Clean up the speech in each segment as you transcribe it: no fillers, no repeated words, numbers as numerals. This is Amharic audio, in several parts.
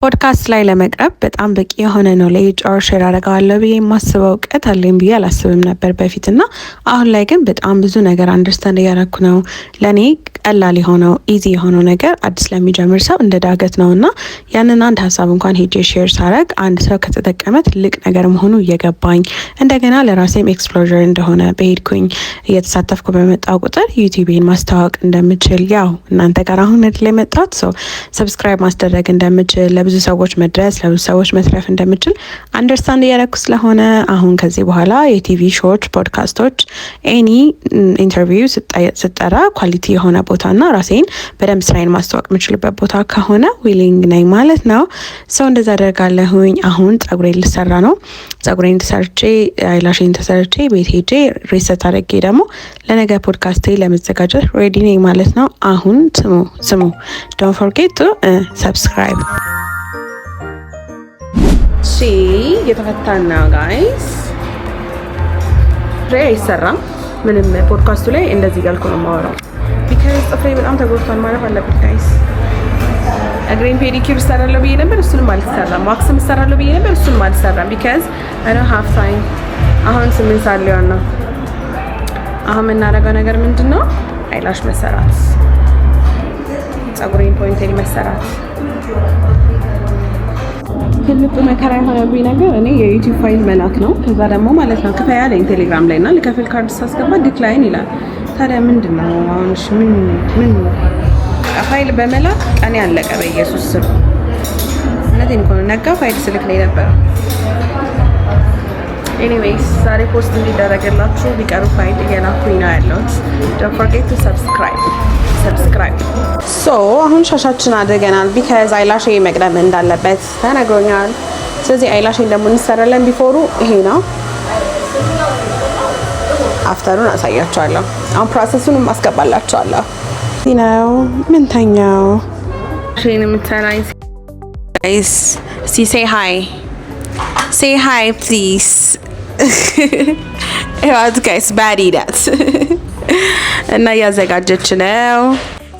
ፖድካስት ላይ ለመቅረብ በጣም በቂ የሆነ knowledge or share አደርገዋለሁ ብዬ የማስበው እውቀት አለኝ ብዬ አላስብም ነበር በፊት። እና አሁን ላይ ግን በጣም ብዙ ነገር understand እያደረኩ ነው። ለእኔ ቀላል የሆነው፣ easy የሆነው ነገር አዲስ ለሚጀምር ሰው እንደ ዳገት ነው። እና ያንን አንድ ሀሳብ እንኳን ሄጄ share ሳረግ አንድ ሰው ከተጠቀመ ትልቅ ነገር መሆኑ እየገባኝ፣ እንደገና ለራሴም exposure እንደሆነ፣ በሄድኩኝ እየተሳተፍኩ በመጣው ቁጥር YouTubeኤን ማስተዋወቅ እንደምችል፣ ያው እናንተ ጋር አሁን ላይ መጣት ሰው subscribe ማስደረግ እንደምችል፣ ለብዙ ሰዎች መድረስ፣ ለብዙ ሰዎች መትረፍ እንደምችል understand እያደረኩ ስለሆነ፣ አሁን ከዚህ በኋላ የ TV show ዎች፣ ፖድካስቶች፣ any interview ስጠራ quality የሆነ ቦታና ራሴን በደንብ ስራዬን ማስተዋወቅ የምችልበት ቦታ ከሆነ willing ነኝ ማለት ነው። So እንደዛ አደርጋለሁኝ። አሁን ጸጉሬን ልሰራ ነው። ጸጉሬን ተሰርቼ፣ eyelash ኤን ተሰርቼ፣ ቤት ሄጄ reset አድርጌ ደግሞ ለነገ ፖድካስቴ ለመዘጋጀት ready ነኝ ማለት ነው። አሁን ስሙ ስሙ፣ don't forget to subscribe። እሺ፣ እየተፈታን ነው guys። ጥፍሬ አይሰራም ምንም። ፖድካስቱ ላይ እንደዚህ እያልኩ ነው የማወራው because ጥፍሬ በጣም ተጎድቷል፣ ማለት አለበት guys። እግሬን pedicure እሰራለሁ ብዬ ነበር፣ እሱንም አልሰራም። Wax ም እሰራለሁ ብዬ ነበር፣ እሱንም አልሰራም because I don't have time። አሁን 8 ሰዓት ሊሆን ነው። አሁን የምናደርገው ነገር ምንድን ነው? Eyelash መሰራት፣ ጸጉሬን ponytail መሰራት። ትልቁ መከራ የሆነብኝ ነገር እኔ የ YouTube ፋይል መላክ ነው። ከዛ ደግሞ ማለት ነው ክፈያ አለኝ ቴሌግራም ላይ፣ እና ልከፍል ካርድ ሳስገባ decline ይላል። ታዲያ ምንድን ነው አሁን? እሺ፣ ምን ምን ፋይል በመላክ ቀኔ ያለቀ በኢየሱስ ስም። እውነቴን እኮ ነው። ነጋ ፋይል ስልክ ላይ ነበረ። Anyways፣ ዛሬ post እንዲደረግላችሁ ቢቀሩ ፋይል እየላኩኝ ነው ያለሁት። Don't forget to subscribe, subscribe። So አሁን ሻሻችን አድርገናል because eyelash መቅደም እንዳለበት ተነግሮኛል። ስለዚህ eyelash ን ደግሞ እንሰራለን። Before ኡ ይሄ ነው። After ኡን አሳያችኋለሁ። አሁን process ኡንም አስገባላችኋለሁ። ነው ምንተኛው ሼን የምትሰራኝ guys፣ እስቲ say hi, say hi please። ይዋት guys፣ baddie ናት እና እያዘጋጀች ነው።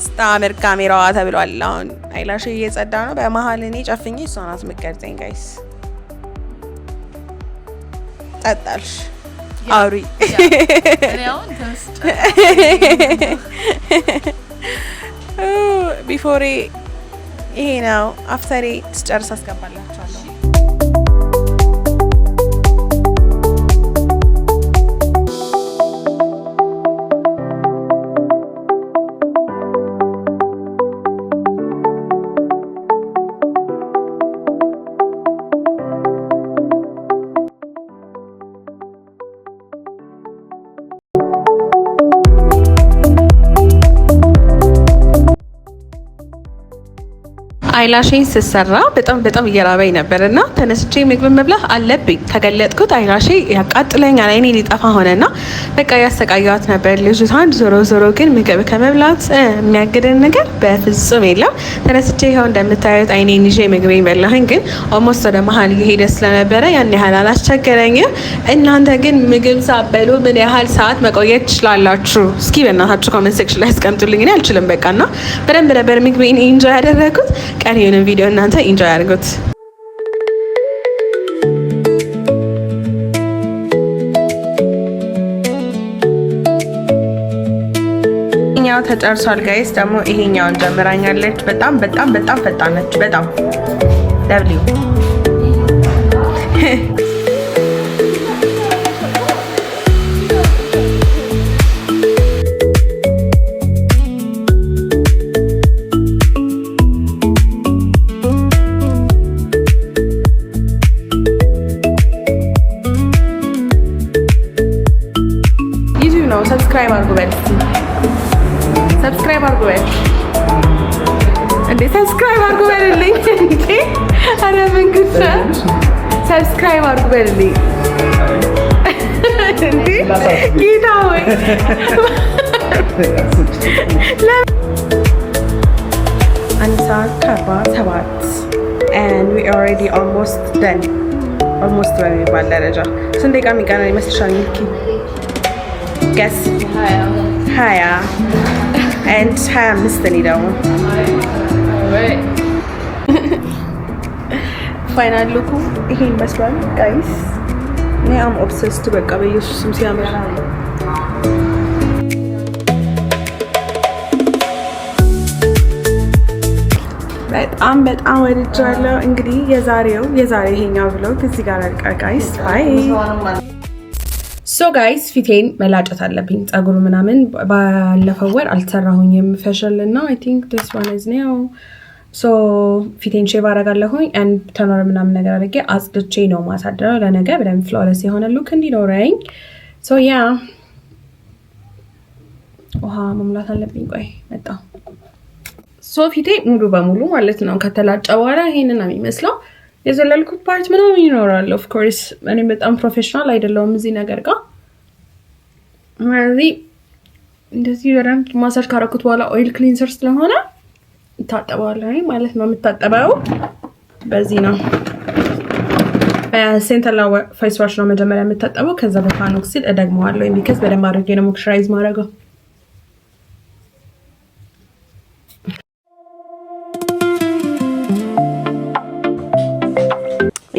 ስታምር ካሜራዋ ተብሏል። አሁን eyelash እየጸዳ ነው። በመሀል እኔ ጨፍኜ እሷ ናት የምትቀርጸኝ። Guys፣ ጠጣልሽ አውሪ። እኔ አሁን ተመስጬ Before ኤ ይሄ ነው። After ኤ ስጨርስ አስገባላችኋለሁ። Eyelash ኤን ስሰራ በጣም በጣም እየራበኝ ነበር እና ተነስቼ ምግብ መብላት አለብኝ። ከገለጥኩት eyelash ኤ ያቃጥለኛል፣ አይኔ ሊጠፋ ሆነና በቃ ያሰቃየዋት ነበር ልጅቷን። ዞሮ ዞሮ ግን ምግብ ከመብላት የሚያግድን ነገር በፍጹም የለም። ተነስቼ ይኸው እንደምታዩት አይኔን ይዤ ምግቤን በላሁኝ። ግን almost ወደ መሀል እየሄደ ስለነበረ ያን ያህል አላስቸገረኝም። እናንተ ግን ምግብ ሳትበሉ ምን ያህል ሰዓት መቆየት ትችላላችሁ? እስኪ በእናታችሁ comment section ላይ አስቀምጡልኝ። እኔ አልችልም በቃ፣ እና በደንብ ነበር ምግቤን enjoy ያደረኩት። ቀሪውን ቪዲዮ እናንተ enjoy አድርጉት። ይሄኛው ተጨርሷል guys። ደግሞ ይሄኛውን ጀምራኛለች። በጣም በጣም በጣም ፈጣን ነች። በጣም W። YouTube ነው። Subscribe አድርጉ በል እስኪ። Subscribe አድርጉ በል እንዴ! Subscribe አድርጉ በልልኝ እንዴ! ኧረ ምን ጉድ! Subscribe አድርጉ በልልኝ እንዴ! ጌታ ሆይ! 1 ሰዓት ከ47 and we already almost done, almost በሚባል ደረጃ። ስንት ደቂቃ የሚቀረን ይመስልሻል ሚልኪ? Guess. 20 and 25። እኔ ደግሞ Final look ኡ ይሄን ይመስላል guys። እኔ I'm obsessed በቃ በኢየሱስ ስም ሲያምር። በጣም በጣም ወድጃለሁ። እንግዲህ የዛሬ ይሄኛው vlog እዚህ ጋር ያልቃል guys። Bye። So guys፣ ፊቴን መላጨት አለብኝ። ጸጉሩ ምናምን ባለፈው ወር አልሰራሁኝም facial እና I think this one is new። So ፊቴን shave አደርጋለሁኝ and toner ምናምን ነገር አድርጌ አጽድቼ ነው ማሳደረው ለነገ በደንብ flawless የሆነ look እንዲኖረኝ። So yeah፣ ውሃ መሙላት አለብኝ። ቆይ መጣሁ። So ፊቴ ሙሉ በሙሉ ማለት ነው ከተላጨ በኋላ ይሄንን ነው የሚመስለው። የዘለልኩት part ምናምን ይኖራል። Of course እኔም በጣም professional አይደለሁም እዚህ ነገር ጋር። ስለዚህ እንደዚህ በደንብ ማሳጅ ካረኩት በኋላ oil cleanser ስለሆነ እታጠበዋለሁ ማለት ነው። የምታጠበው በዚህ ነው። Centella face wash ነው መጀመሪያ የምታጠበው። ከዛ በ PanOxyl እደግመዋለሁ because በደንብ አድርጌ ነው moisturize ማድረገው።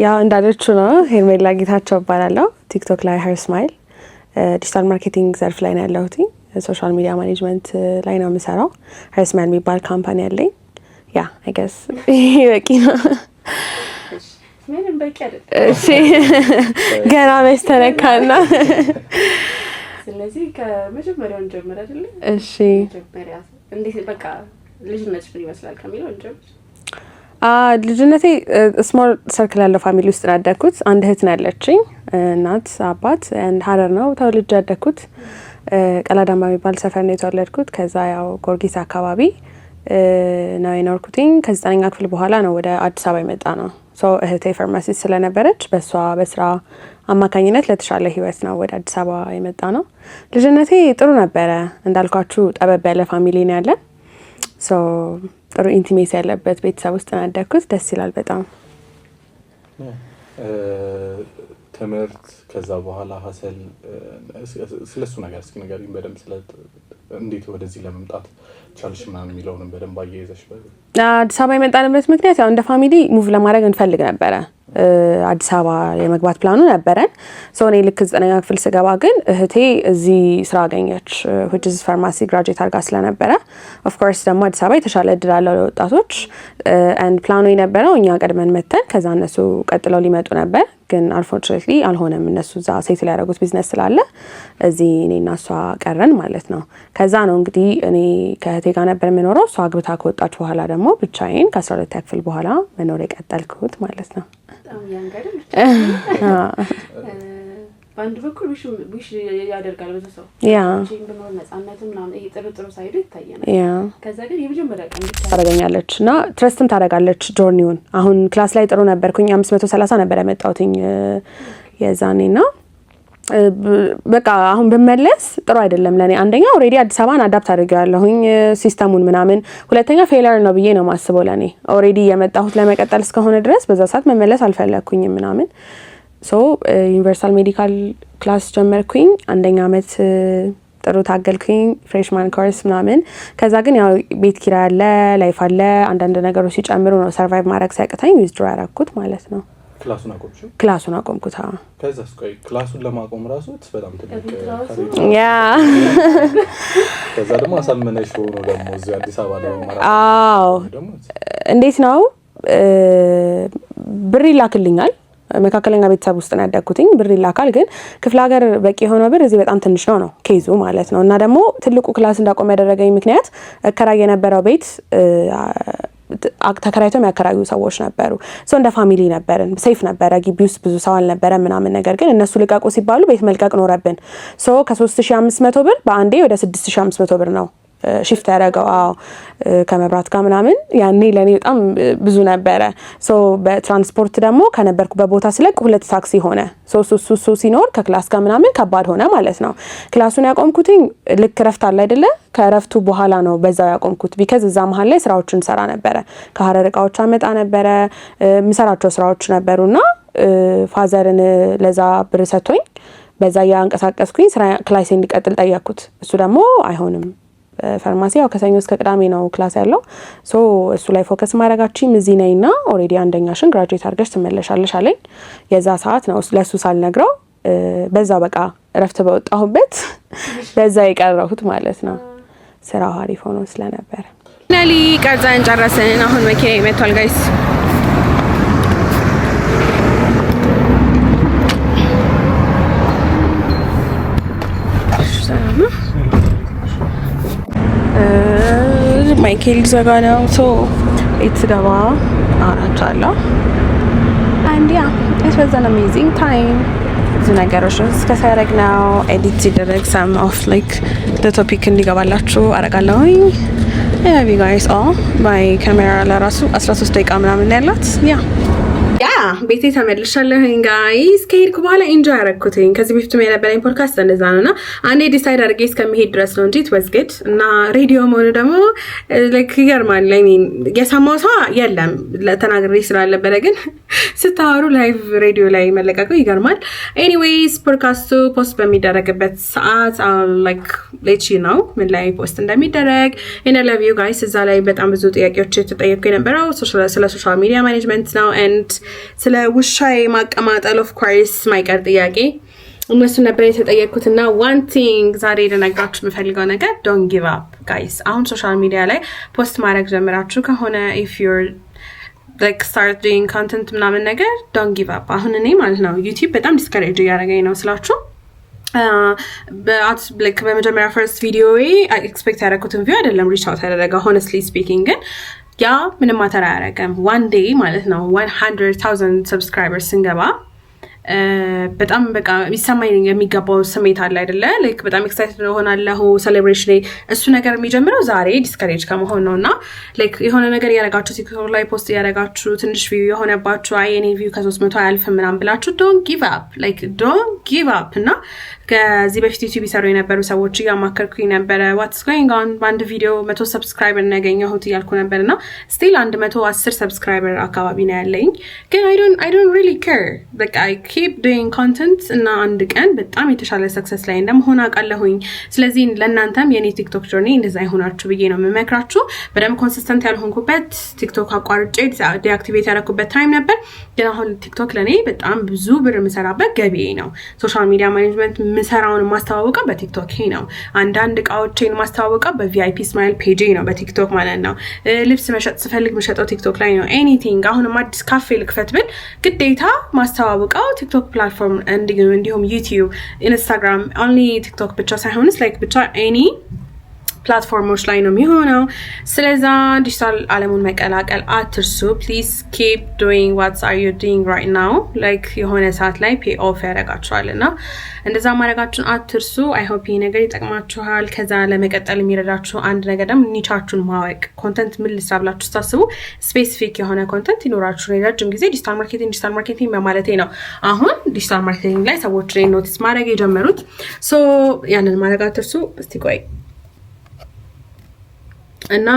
ያው እንዳለችው ነው። ሄርሜላ ጌታቸው እባላለሁ። TikTok ላይ Her Smile፣ digital marketing ዘርፍ ላይ ነው ያለሁት። Social media management ላይ ነው የምሰራው። Her Smile የሚባል company አለኝ። Yeah፣ I guess ይሄ በቂ ነው። ምንም በቂ አይደለም። እሺ፣ ገና መች ተነካና። ስለዚህ ከመጀመሪያው እንጀምር አይደለ? እሺ። መጀመሪያ እንዴት በቃ ልጅነትሽ ምን ይመስላል ከሚለው እንጀምር። ልጅነቴ small circle ያለው family ውስጥ ነው ያደግኩት። አንድ እህት ነው ያለችኝ፣ እናት አባት። ሀረር ነው ተወልጄ ያደግኩት። ቀላዳምባ የሚባል ሰፈር ነው የተወለድኩት። ከዛ ያው ጎርጊስ አካባቢ ነው የኖርኩትኝ። ከ9ኛ ክፍል በኋላ ነው ወደ አዲስ አበባ የመጣነው። So እህቴ pharmacist ስለነበረች በእሷ በስራ አማካኝነት ለተሻለ ህይወት ነው ወደ አዲስ አበባ የመጣነው። ልጅነቴ ጥሩ ነበረ። እንዳልኳችሁ ጠበብ ያለ family ነው ያለን። So ጥሩ intimacy ያለበት ቤተሰብ ውስጥ ነው ያደግኩት። ደስ ይላል በጣም። ትምህርት፣ ከዛ በኋላ hustle፣ ስለሱ ነገር እስኪ ንገሪኝ በደንብ፣ ስለ እንዴት ወደዚህ ለመምጣት ቻልሽ ምናምን የሚለውንም በደንብ አያይዘሽ። አዲስ አበባ የመጣንበት ምክንያት ያው እንደ family move ለማድረግ እንፈልግ ነበረ። አዲስ አበባ የመግባት ፕላኑ ነበረን። So እኔ ልክ 9ኛ ክፍል ስገባ ግን እህቴ እዚህ ስራ አገኘች፣ which is pharmacy graduate አድርጋ ስለነበረ of course ደግሞ አዲስ አበባ የተሻለ እድል አለው ለወጣቶች። And ፕላኑ የነበረው እኛ ቀድመን መተን ከዛ እነሱ ቀጥለው ሊመጡ ነበር። ግን unfortunately አልሆነም። እነሱ እዛ settle ያደረጉት ቢዝነስ ስላለ እዚህ እኔና እሷ ቀረን ማለት ነው። ከዛ ነው እንግዲህ እኔ ከእህቴ ጋር ነበር የምኖረው። እሷ አግብታ ከወጣች በኋላ ደግሞ ብቻዬን ከ12 ክፍል በኋላ መኖር የቀጠልኩት ማለት ነው። በጣም young አይደል? በአንድ በኩል wish ያደርጋል ብዙ ሰው ብቻዬን ብኖር ነጻነቱ ምናምን፣ ይሄ ጥሩ ጥሩ side ኡ ይታየናል። ከዛ ግን የመጀመሪያ ቀን ብቻ ታደርገኛለች እና trust ም ታደርጋለች journey ውን። አሁን class ላይ ጥሩ ነበርኩኝ። 530 ነበር ያመጣሁትኝ የዛኔ እና በቃ አሁን ብመለስ ጥሩ አይደለም ለእኔ። አንደኛ already አዲስ አበባን adapt አድርጌዋለሁኝ system ኡን ምናምን፣ ሁለተኛ failure ነው ብዬ ነው የማስበው ለእኔ። Already የመጣሁት ለመቀጠል እስከሆነ ድረስ በዛ ሰዓት መመለስ አልፈለግኩኝም ምናምን። So Universal Medical class ጀመርኩኝ። አንደኛ አመት ጥሩ ታገልኩኝ፣ freshman course ምናምን። ከዛ ግን ያው ቤት ኪራይ አለ፣ life አለ፣ አንዳንድ ነገሮች ሲጨምሩ ነው survive ማድረግ ሲያቅተኝ withdraw ያደረኩት ማለት ነው። Class ኡን አቆምሽው? Class ኡን አቆምኩት። አዎ። ከዛስ? ቆይ፣ class ኡን ለማቆም ራሱ በጣም ትልቅ እቤት ራሱ courage። ከዛ ደግሞ አሳመነሽ ሆኖ ደግሞ እዚህ አዲስ አበባ ለመማር ደግሞ እንዴት ነው፣ ብር ይላክልኛል። መካከለኛ ቤተሰብ ውስጥ ነው ያደግኩትኝ። ብር ይላካል፣ ግን ክፍለ ሀገር በቂ የሆነው ብር እዚህ በጣም ትንሽ ነው ነው case ኡ ማለት ነው። እና ደግሞ ትልቁ class እንዳቆም ያደረገኝ ምክንያት እከራይ የነበረው ቤት ተከራይተው የሚያከራዩ ሰዎች ነበሩ። So እንደ family ነበርን፣ safe ነበረ። ግቢ ውስጥ ብዙ ሰው አልነበረ ምናምን። ነገር ግን እነሱ ልቀቁ ሲባሉ ቤት መልቀቅ ኖረብን። So ከ3500 ብር በአንዴ ወደ 6500 ብር ነው shift ያደረገው። አዎ፣ ከመብራት ጋር ምናምን ያኔ ለእኔ በጣም ብዙ ነበረ። So በትራንስፖርት ደግሞ ከነበርኩበት ቦታ ስለቅ ሁለት ታክሲ ሆነ። So እሱ እሱ ሲኖር ከ class ጋር ምናምን ከባድ ሆነ ማለት ነው። Class ኡን ያቆምኩትኝ ልክ እረፍት አለ አይደለ? ከእረፍቱ በኋላ ነው በዛው ያቆምኩት። Because እዛ መሀል ላይ ስራዎችን ሰራ ነበረ። ከሀረር እቃዎች አመጣ ነበረ። የምሰራቸው ስራዎች ነበሩና father ን ለዛ ብር ሰጥቶኝ በዛ እያንቀሳቀስኩኝ ስራ class ኤ እንዲቀጥል ጠየቅኩት። እሱ ደግሞ አይሆንም ፋርማሲ ያው ከሰኞ እስከ ቅዳሜ ነው class ያለው። So እሱ ላይ focus ማድረጋችን እዚህ ነይና already አንደኛሽን graduate አድርገሽ ትመለሻለሽ አለኝ። የዛ ሰዓት ነው ለሱ ሳልነግረው በዛ በቃ እረፍት በወጣሁበት በዛ የቀረሁት ማለት ነው። ስራው አሪፍ ሆኖ ስለነበረ finally ቀርጸን ጨረስን። አሁን መኪና መጥቷል guys። ማይኬል ዘጋ ነው። So ቤት ስገባ አወራቸዋለሁ። And yeah, it was an amazing time። ብዙ ነገሮች discuss ያደረግነው edit ሲደረግ some of like topic እንዲገባላችሁ አረጋለሁኝ። Love you guys all. My ካሜራ ለራሱ 13 ደቂቃ ምናምን ያላት። Yeah, ቤቴ ተመልሻለሁኝ guys። ከሄድኩ በኋላ enjoy ያደረግኩትኝ። ከዚህ በፊትም የነበረኝ ፖድካስት እንደዛ ነው እና አንዴ decide አድርጌ እስከሚሄድ ድረስ ነው እንጂ it was good። እና ሬዲዮ መሆኑ ደግሞ like ይገርማል። I mean የሰማው ሰው የለም ተናግሬ ስላልነበረ፣ ግን ስታወሩ live ሬዲዮ ላይ መለቀቁ ይገርማል። Anyways, ፖድካስቱ post በሚደረግበት ሰዓት like let you know ምን ላይ post እንደሚደረግ። And I love you guys። እዛ ላይ በጣም ብዙ ጥያቄዎች የተጠየቅኩ የነበረው ስለ social media management ነው and ስለ ውሻዬ ማቀማጠል፣ of course ማይቀር ጥያቄ እነሱ ነበር የተጠየቅኩት። እና one thing ዛሬ ልነግራችሁ የምፈልገው ነገር don't give up guys። አሁን social media ላይ post ማድረግ ጀምራችሁ ከሆነ፣ if you're like start doing content ምናምን ነገር፣ don't give up። አሁን እኔ ማለት ነው YouTube በጣም discourage እያደረገኝ ነው ስላችሁ በመጀመሪያ first ቪዲዮ expect ያደረኩትን view አይደለም reach out ያደረገ፣ honestly speaking። ግን ያ ምንም matter አያደረገም። One day ማለት ነው 100,000 subscribers ስንገባ በጣም በቃ የሚሰማኝ የሚገባው ስሜት አለ አይደለ? Like በጣም excited እሆናለሁ። Celebration እሱ ነገር የሚጀምረው ዛሬ discourage ከመሆን ነው። እና like የሆነ ነገር እያደረጋችሁ፣ TikTok ላይ post እያደረጋችሁ፣ ትንሽ view የሆነባችሁ፣ አይ የኔ view ከ300 አያልፍም ምናምን ብላችሁ don't give up, like don't give up። እና ከዚህ በፊት YouTube ይሰሩ የነበሩ ሰዎች እያማከርኩኝ ነበረ። "What's going on? በአንድ ቪዲዮ 100 subscriber ያገኘሁት" እያልኩ ነበር። እና still 110 subscriber አካባቢ ነው ያለኝ፣ ግን I don't really care። በቃ I keep doing content እና አንድ ቀን በጣም የተሻለ success ላይ እንደመሆን አውቃለሁኝ። ስለዚህ ለእናንተም የኔ TikTok journey እንደዛ ይሆናችሁ ብዬ ነው የምመክራችሁ። በደንብ consistent ያልሆንኩበት፣ TikTok አቋርጬ deactivate ያደረኩበት time ነበር። ግን አሁን TikTok ለእኔ በጣም ብዙ ብር የምሰራበት ገቢዬ ነው። Social media management የምሰራውን ማስተዋወቀው በ TikTok ነው። አንዳንድ እቃዎቼን ማስተዋወቀው በ VIP Smile page ነው፣ በ TikTok ማለት ነው። ልብስ መሸጥ ስፈልግ መሸጠው TikTok ላይ ነው። Anything፣ አሁንም አዲስ ካፌ ልክፈት ብል ግዴታ ማስተዋወቀው TikTok platform፣ እንዲሁም YouTube፣ Instagram፣ only TikTok ብቻ ሳይሆንስ like ብቻ any platform ኦች ላይ ነው የሚሆነው። ስለዛ ዲጂታል አለሙን መቀላቀል አትርሱ። Please keep doing what are you doing right now። Like የሆነ ሰዓት ላይ pay off ያደርጋችኋል እና እንደዛ ማድረጋችሁን አትርሱ። I hope ይህ ነገር ይጠቅማችኋል። ከዛ ለመቀጠል የሚረዳችሁ አንድ ነገር ደግሞ niche ኣችሁን ማወቅ። Content ምን ልስራ ብላችሁ ስታስቡ specific የሆነ content ይኖራችሁ። ረጅም ጊዜ digital marketing, digital marketing በማለቴ ነው አሁን digital marketing ላይ ሰዎች notice ማድረግ የጀመሩት። So ያንን ማድረግ አትርሱ። እስቲ ቆይ፣ እና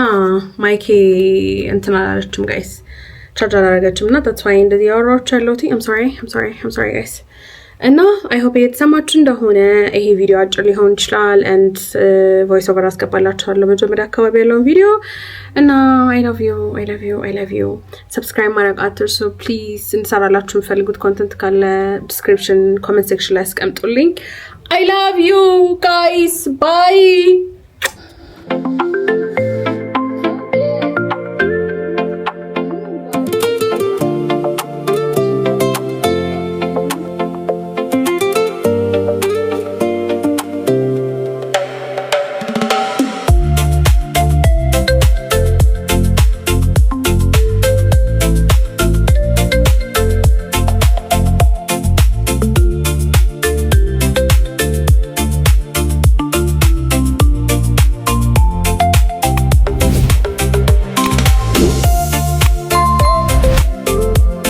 mic ኤ እንትን አላለችም guys፣ charge አላረገችም እና that's why እንደዚህ ያወራችሁ ያለሁት። I'm sorry, I'm sorry, I'm sorry guys። እና I hope እየተሰማችሁ እንደሆነ። ይሄ ቪዲዮ አጭር ሊሆን ይችላል and voice over አስገባላችኋለሁ መጀመሪያ አካባቢ ያለውን ቪዲዮ። እና I love you, I love you, I love you። Subscribe ማድረግ አትርሱ please። እንሰራላችሁ የምፈልጉት content ካለ description comment section ላይ አስቀምጡልኝ። I love you guys, bye.